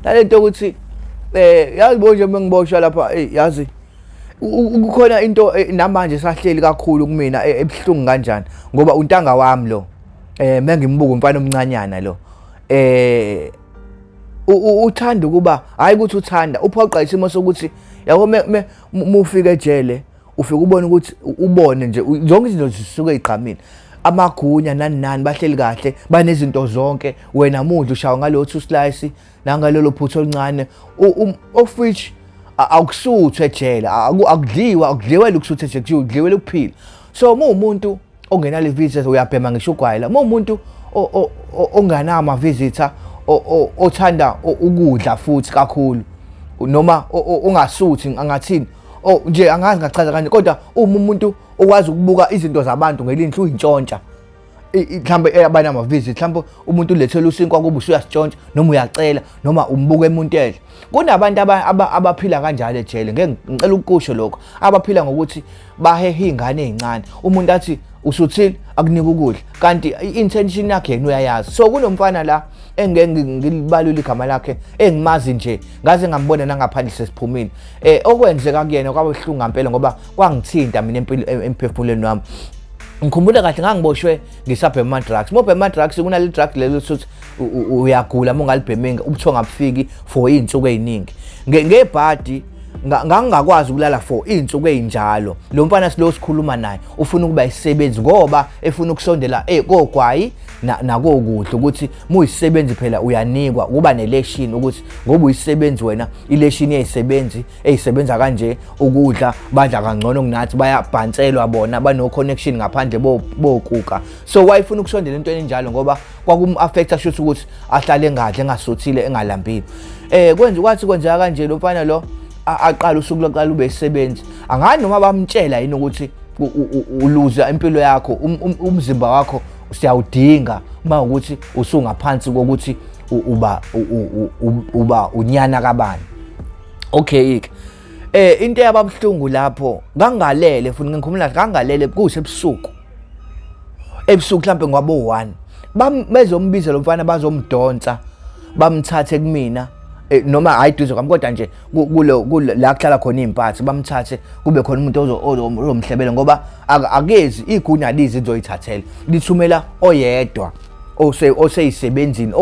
Nalento ukuthi yazi bo nje mengiboshwa lapha, ey, yazi kukhona into namanje sahleli kakhulu kumina ebuhlungu kanjani, ngoba untanga wami lo, mengimbuka umfana omncanyana lo, uthanda ukuba, hayi ukuthi uthanda, uphoqa isimo sokuthi yabo mufika ejele ufike ubone ukuthi ubone nje zonke izinto zisuke igqamile, amagunya nani nani, bahleli kahle, banezinto zonke, wena mudla ushawa ngalo two slice nangalelo phutha oluncane, of which akusuthwe ejele, akudliwa, akudliwela ukusutha ejele, kudliwela ukuphila. So uma umuntu ongenalo i-visitor uyabhema ngisho ugwayela, uma umuntu ongenawo ama-visitor, othanda ukudla futhi kakhulu, noma ongasuthi, angathini, oh nje angazi ngachaza kanje, kodwa uma umuntu okwazi ukubuka izinto zabantu ngelinhle, uyintshontsha mhlambe abanama-visit, mhlambe umuntu ulethela usinkwa kuba usuyasitshontsha, noma uyacela, noma umbuka emuntu edla. Kunabantu abaphila kanjalo ejele, ngeke ngicela ukukusho lokho, abaphila ngokuthi bahehe iy'ngane ey'ncane, umuntu athi usuthile akunika ukudla, kanti i-intention yakhe yena uyayazi. So kunomfana la engeke ngilibalule igama lakhe, engimazi nje, ngaze ngambona nangaphandle sesiphumile, okwenzeka kuyena kwabuhlungu ngempela, ngoba kwangithinta mina empilo, emphefumulweni wami. Ngikhumbula kahle ngangiboshwe ngisabhema ama-drugs. Uma ubhema ama-drugs, kunale drug lelo ukuthi uyagula uma ungalibheminga, ubuthongo abufiki for iy'nsuku ey'ningi. Ngebhadi ngangingakwazi ukulala for iy'nsuku ey'njalo. Lo mfana silo sikhuluma naye ufuna ukuba isisebenzi ngoba efuna ukusondela kogwayi nakokudla, ukuthi uma uyisisebenzi phela uyanikwa kuba neleshini, ukuthi ngoba uyisisebenzi wena, ileshini yezisebenzi ezisebenza kanje, ukudla badla kangcono kunathi, bayabhanselwa bona, bano-connection ngaphandle bokuka. So wayefuna ukusondela entweni enjalo ngoba kwakum-affecta, shuthi ukuthi ahlale engadli, engasuthile, engalambile. Kwenza kwathi kwenzeka kanje, lo mfana lo aqala usuku lokuqala ube isisebenzi, angani noma bamtshela yini ukuthi uluza impilo yakho, umzimba wakho siyawudinga uma ukuthi usungaphansi kokuthi uba unyana kabani. Okay ke, into eyababuhlungu lapho, ngangalele futhi ngikhumula, ngangalele kusebusuku, ebusuku mhlambe ngwabo 1, bezombiza lo mfana, bazomdonsa bamthathe kumina, noma hayi duze kwami, kodwa nje kulo la kuhlala khona iy'mpatha, bamthathe, kube khona umuntu ozomhlebela, ngoba akezi igunya lizi lizoyithathela, lithumela oyedwa oseyisebenzini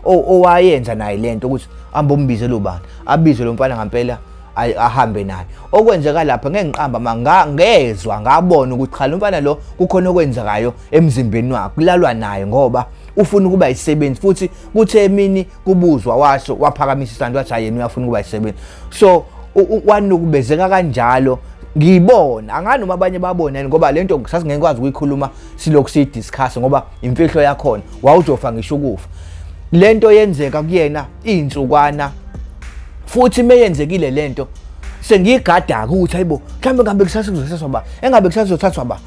owayenza naye lento, ukuthi hambe umbize lo bani, abize lo mfana ngampela, ahambe naye. Okwenzeka lapha ngeke ngiqamba ma, ngezwa ngabona ukuthi cha, lo mfana lo kukhona okwenzekayo emzimbeni wakhe, kulalwa naye ngoba ufuna ukuba isisebenzi. Futhi kuthe emini kubuzwa, washo waphakamisa isandla wathi yena uyafuna ukuba isisebenzi. So wanukubezeka kanjalo, ngiyibona angani noma abanye babona yini, ngoba lento sasingeke kwazi ukuyikhuluma silokhu siyidiscuss, ngoba imfihlo yakhona wawuzofa ngisho ukufa. Lento yenzeka kuyena iy'nsukwana, futhi meyenzekile lento sengiyigada ukuthi hayibo, mhlawumbe ngabe kusasa kuzothathwa ba, engabe kusasa kuzothathwa ba,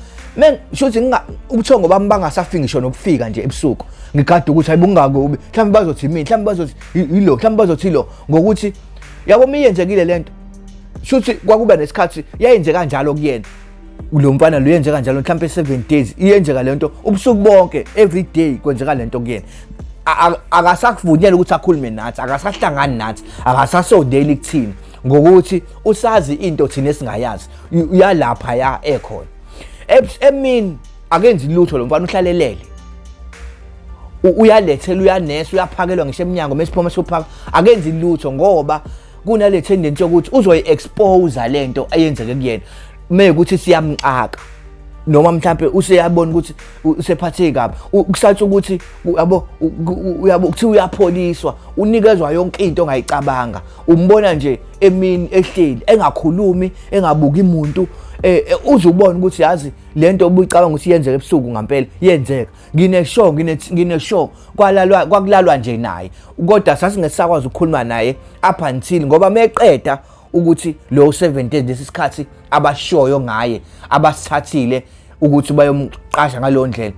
shuthi ubuthongo bami bangasafiki ngisho nokufika nje ebusuku, ngigada ukuthi hayibo, kungakubi mhlawumbe bazothi mina, mhlawumbe bazothi yilo, mhlawumbe bazothi ilo, ngokuthi yabo miyenzekile lento, shuthi kwakuba nesikhathi yayenzeka kanjalo kuyena lo mfana lo, yenzeka kanjalo mhlawumbe 7 days iyenzeka lento ubusuku bonke, every day kwenzeka lento kuyena. Akasakuvunyelwa ukuthi akhulume nathi, akasahlangani nathi, akasasondeli kuthina, ngokuthi usazi into thina esingayazi, uyalapha ya ekhona. Emini akenzi lutho lo mfana, uhlalelele, uyalethela, uyanesa, uyaphakelwa ngisho eminyango mesiphuma siyophaka, akenzi lutho ngoba kunale tendency yokuthi uzoyi-expose lento eyenzeke kuyena mekuthi siyamxaka, noma mhlambe useyabona ukuthi usephatheke kabi, kusathi ukuthi yabo uyabo kuthiwa uyapholiswa, unikezwa yonke into ongayicabanga. Umbona nje emini ehleli engakhulumi, engabuki umuntu, uze ubone ukuthi yazi lento obuyicabanga ukuthi yenzeka ebusuku ngempela yenzeka. Ngine sure, ngine sure kwalalwa, kwakulalwa nje naye, kodwa sasingesakwazi ukukhuluma naye up until, ngoba meqeda ukuthi lo 7 days, lesi sikhathi abashoyo ngaye abasithathile ukuthi bayomqasha ngaleyo ndlela,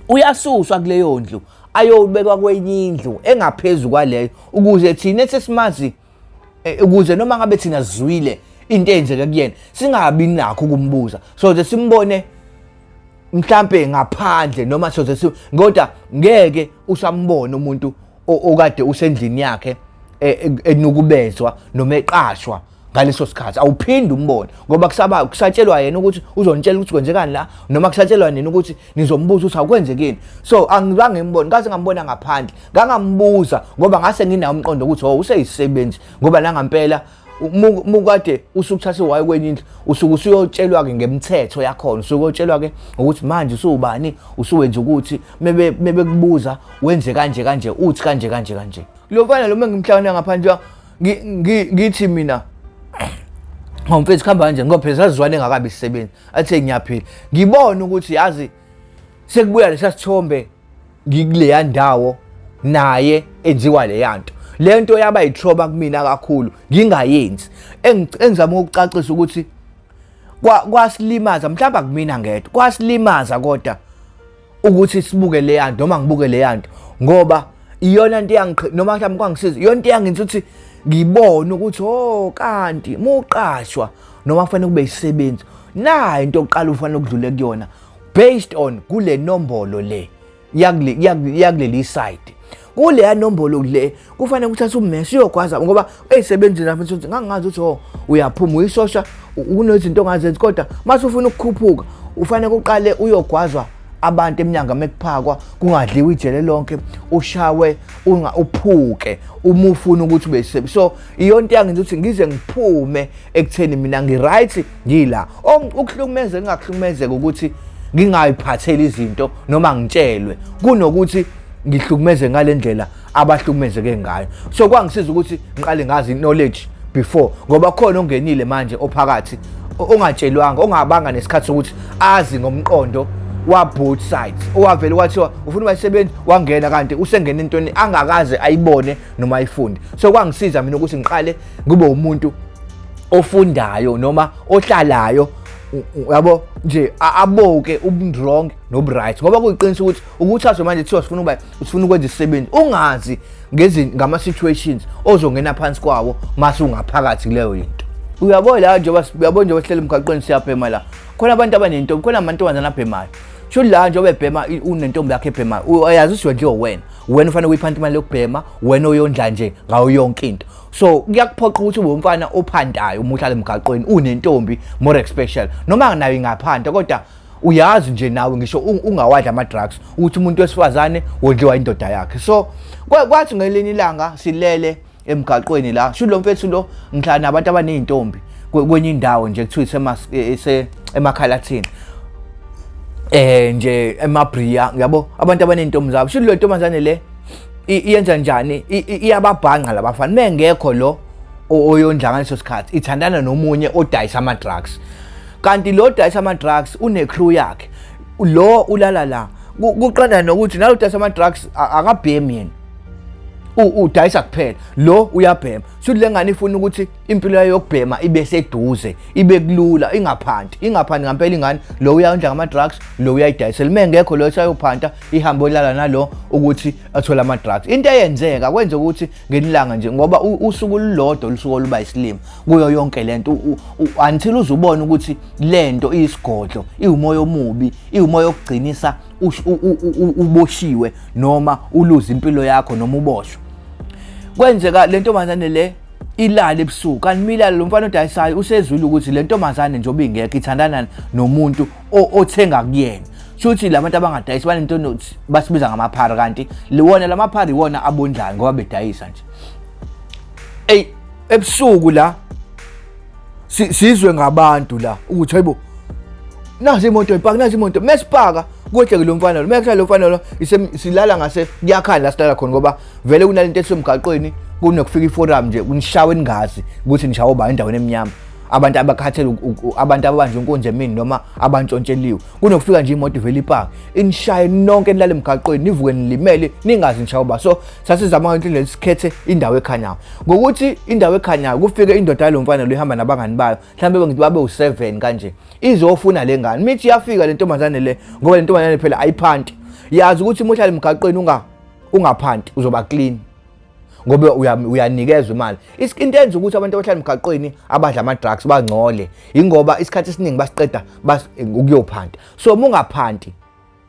uyasuswa kuleyo ndlu ayobekwa kwenye indlu engaphezulu kwaleyo, ukuze thina sesimazi, ukuze noma ngabe thina sizwile into eyenzeke kuyena singabi nakho ukumbuza, so nje simbone mhlambe ngaphandle, noma soze, kodwa ngeke usambona umuntu okade usendlini yakhe. enukubezwa noma eqashwa ngaleso sikhathi, awuphinde umbone ngoba kusaba kusatshelwa yena ukuthi uzonitshela ukuthi kwenzekani la, noma kusatshelwa nini ukuthi nizombuza ukuthi akwenzekini. So angizange ngimbone, ngaze ngambona ngaphandle, ngangambuza ngoba ngase nginawo umqondo ukuthi oh useyisebenzi, ngoba nangampela mukade usukuthathe waye kwenye indlu, usuke usuyotshelwa-ke ngemithetho yakhona, usuke uyotshelwa-ke ukuthi manje usuwubani, usuwenza ukuthi mebekubuza wenze kanje kanje, uthi kanje kanje kanje. Lo mfana lo mengimhlangana ngaphandle ngithi mina ngomfethu kuhamba kanje, ngoba phela sazizwane engakabi isisebenzi, athe ngiyaphila, ngibone ukuthi yazi sekubuya lesa sithombe ngikuleya ndawo naye enziwa leya nto. Le nto yaba yitroba kumina kakhulu, ngingayenzi. Engizama ukucacisa ukuthi kwasilimaza, mhlawumbe akumina ngedwa, kwasilimaza kodwa ukuthi sibuke leya nto noma ngibuke leya nto, ngoba iyona nto eyangikh-, noma mhlawumbe kwangisiza, iyona nto eyangenza ukuthi ngibone ukuthi oh kanti muqashwa noma kufanele kube isisebenzi, nayo into yokuqala ufanele ukudlule kuyona based on kule nombolo le yakuleli side. Kuleya nombolo le kufanele kuthathe ummese uyogwaza, ngoba eyisebenzini lapho ukuthi ngangingazi ukuthi oh uyaphuma uyisosha, kunezinto ongazenzi, kodwa mase ufuna ukukhuphuka ufanele uqale uyogwazwa abantu emnyango mekuphakwa, kungadliwa ijele lonke, ushawe uphuke uma ufuna ukuthi ube yisisebenzi. So iyona into yangenza ukuthi ngize ngiphume ekutheni mina ngi-right ngila. Ukuhlukumezeka ngingakuhlukumezeka ukuthi ngingayiphatheli izinto noma ngitshelwe, kunokuthi ngihlukumeze ngale ndlela abahlukumezeke ngayo. So kwangisiza ukuthi ngiqale ngazi knowledge before, ngoba khona ongenile manje ophakathi ongatshelwanga, ongabanga nesikhathi sokuthi azi ngomqondo wa both sides, owavele kwathiwa ufuna ukuba isisebenzi wangena, kanti usengena entweni angakaze ayibone noma ayifunde. So kwangisiza mina ukuthi ngiqale ngibe umuntu ofundayo noma ohlalayo, yabo nje aboke ubu-wrong nobu-right, ngoba kuyiqiniso ukuthi ukuthathwe manje kuthiwa sifuna ukuba sifuna ukwenza isisebenzi ungazi ngama-situations ozongena phansi kwawo mase ungaphakathi kuleyo yinto. Uyabo la njengoba uyabo njengoba sihleli emgaqweni siyabhema la, khona abantu abanentombi, khona amantombazane abhemayo. Sho la njengoba ebhema unentombi yakhe ebhemayo, uyazi ukuthi nje wena wena ufanele uyiphanta imali yokubhema, wena oyondla nje ngayo yonke into. So kuyakuphoqa ukuthi ube umfana ophantayo uma uhlala emgaqweni unentombi, more especially noma nayo ingaphanta, kodwa uyazi nje nawe ngisho ungawadla ama-drugs ukuthi umuntu wesifazane wondliwa indoda yakhe. So kwathi ngelinye ilanga silele emgaqweni la, sho lo mfethu lo ngihlala nabantu abaney'ntombi kwenye indawo nje kuthiwa emakhalathini, nje emabriya, yabo abantu abaney'ntombi zabo. Sho lo ntombazane le iyenza njani, iyababhanqa labafana mengekho lo oyondla ngaleso sikhathi, ithandana nomunye odayisa ama-drugs, kanti lo odayisa ama-drugs une-crew yakhe, lo ulala la. Kuqanda nokuthi nalo odayisa ama-drugs akabhemi yena, udayisa kuphela, lo uyabhema. Shuthi le ngane ifuna ukuthi impilo yayo yokubhema ibe seduze, ibe kulula, ingaphanti ingaphanti ngampela ingane. Lo uyondla ngama-drugs, lo uyayidayisela, uma engekho lo esayophanta ihambe olala nalo ukuthi athole ama-drugs. Into eyenzeka kwenza ukuthi ngelilanga nje, ngoba usuku olulodwa lusuku oluba isilima kuyo yonke lento, until uze ubone ukuthi lento iyisigodlo, iwumoya omubi, iwumoya okugcinisa uboshiwe noma uluze impilo yakho noma uboshwe. Kwenzeka le ntombazane le ilale ebusuku, kanti milale lo mfana odayisayo usezwile ukuthi le ntombazane njengoba ingekho ithandana nomuntu othenga kuyena. Shuthi labantu abangadayisi banento basibiza ngamaphara, kanti liwona lamaphara iwona abondlayo ngoba bedayisa nje. Ey, ebusuku la sizwe ngabantu la ukuthi hayibo nazi imoto ipaka, nazi imoto mesipaka, kwehleke lo mfana lo, mekuhlala lo mfana lo silala ngase kuyakhanya la silala khona, ngoba vele kunalento esemgaqweni kunokufika iforum nje kunishawe ningazi ukuthi nishawe ubani endaweni emnyama, abantu abakhathele, abantu ababanjwe inkunzi emini noma abantshontsheliwe, kunokufika nje imoto ivele ipaka inishaye nonke nilale emgaqweni nivuke nilimele ningazi nishawe uba. So sasizama ngento indlela sikhethe indawo ekhanyayo, ngokuthi indawo ekhanyayo kufike indoda yalo mfana lo ihamba nabangani bayo, mhlawumbe ngithi babe u7 kanje, izofuna le ngane. Mithi iyafika le ntombazane le, ngoba le ntombazane phela ayiphanti, yazi ukuthi uma uhlala emgaqweni ungaphanti uzoba clean ngoba uyanikezwa imali. Into enza ukuthi abantu abahlala emgaqweni abadla ama-drugs bangcole ingoba isikhathi esiningi basiqeda ukuyophanta. So uma ungaphanti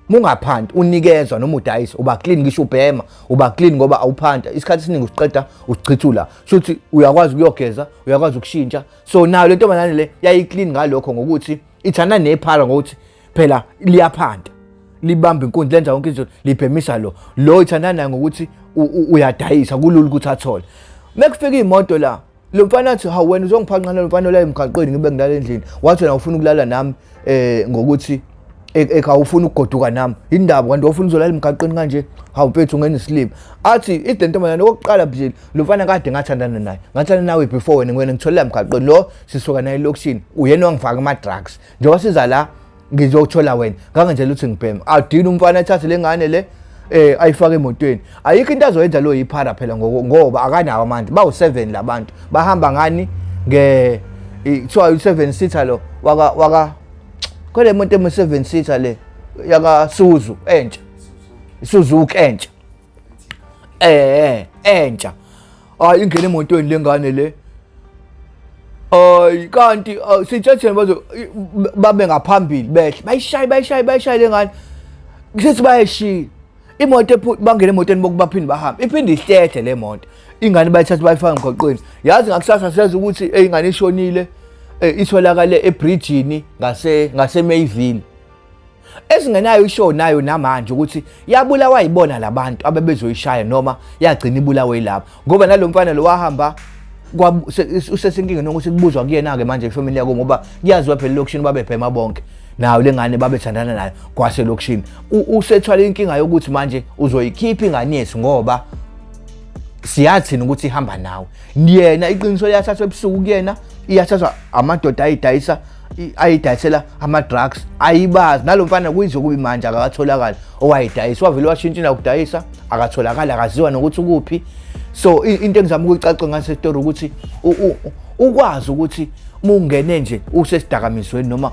Mungaphanti unikezwa noma udayisa uba clean, ngisho ubhema uba clean ngoba awuphanta. Isikhathi esiningi usiqeda usichithula, shuthi uyakwazi ukuyogeza, uyakwazi ukushintsha. So nayo le ntombazane le yayi-clean ngalokho, ngokuthi ithanda nephara, ngokuthi phela liyaphanta, libamba inkunzi, lenza yonke izinto, libhemisa lo lo ithanda naye ngokuthi uyadayisa, kulula ukuthi athole. Mekufika imoto la, lo mfana athi, "Hawu, wena uzongiphanqana lo mfana ola emgaqweni, ngibe ngilala endlini." Wathi, "Wena ufuna ukulala nami ngokuthi ekhaya, ufuna ukugoduka nami, indaba kanti wafuna uzolala emgaqweni kanje? Hawu mfethu, ungena isilima." Athi ide ntombazane, okokuqala nje, lo mfana kade ngathandana naye, ngathandana nawe before wena, wena ngitholela emgaqweni, lo sisuka naye elokishini, uyena wangifaka ama-drugs, njengoba siza la ngizothola wena, ngangenzela ukuthi ngibheme." Adini umfana athathe le ngane le ayifake emotweni. Ayikho into azoyenza lo yiphara phela, ngoba akanawo amandla. Bawu-7 labantu, bahamba ngani? Nge kuthiwa i-7 seater lo waka kule moto emu-7 seater le yaka Suzu entsha, Suzuki entsha, entsha. Hayi, ingene emotweni lengane le. Ay, kanti sitshetheni bazo babe ngaphambili, behle bayishaye, bayishaye, bayishaye lengane, kusethi bayeshiya imoto, bangena emotweni bokubaphinde bahambe, iphinde ihlehle le moto, ingane bayithatha bayifaka emgwaqweni. Yazi ngakusasa siyazi ukuthi ingane ishonile, itholakale ebridgini ngase Mayville, esingenayo ishow nayo namanje ukuthi yabulawa yibona labantu abebezoyishaya noma yagcina ibulawe yilapho, ngoba nalo mfana lo wahamba usesenkingeni ukuthi kubuzwa kuyena-ke manje ifamily yako, ngoba kuyaziwa phela elokishini babebhema bonke, nayo lengane babethandana nayo kwaselokishini. Usethwala inkinga yokuthi manje uzoyikhipha ingane yethu, ngoba siyathini ukuthi ihamba nawe yena. Iqiniso liyathathwa ebusuku kuyena, iyathathwa amadoda ayidayisa, ayidayisela ama-drugs, ayibazi nalo mfana. Kuyize kubi manje akakatholakali owayidayisa, wavele washintsha indawo kudayisa, akatholakali, akaziwa nokuthi ukuphi. So into engizama ukuyicaca ngase story ukuthi ukwazi ukuthi uma ungene nje usesidakamizweni noma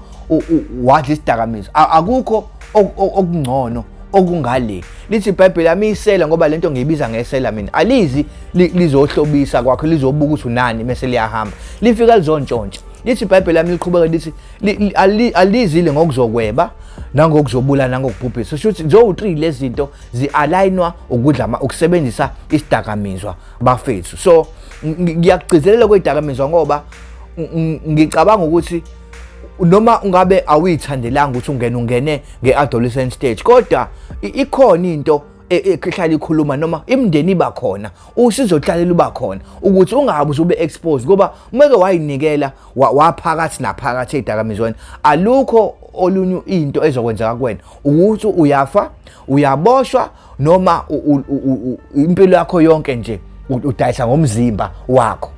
wadla isidakamizwa, akukho okungcono okungale. Lithi iBhayibheli amisela, ngoba lento ngiyibiza ngesela mina, alizi lizohlobisa kwakho, lizobuka ukuthi unani, mase liyahamba, lifika lizontshontsha. Lithi iBhayibheli lami, liqhubeka lithi alizile ngokuzokweba nangokuzobula nangokubhubhisa. Sho ukuthi zowu-3 lezi zinto zi-alignwa ukudla, ukusebenzisa isidakamizwa, bafethu. So ngiyakugcizelela kwezidakamizwa ngoba ngicabanga ukuthi noma ungabe awuyithandelanga ukuthi ungene nge-adolescent stage, kodwa ikhona into ehlala ikhuluma, noma imindeni iba khona, usizo hlalela uba khona ukuthi ungabe usube exposed, ngoba umeke wayinikela waphakathi naphakathi ey'dakamizweni, alukho olunye into ezokwenzeka kuwena, ukuthi uyafa, uyaboshwa, noma impilo yakho yonke nje udayisa ngomzimba wakho.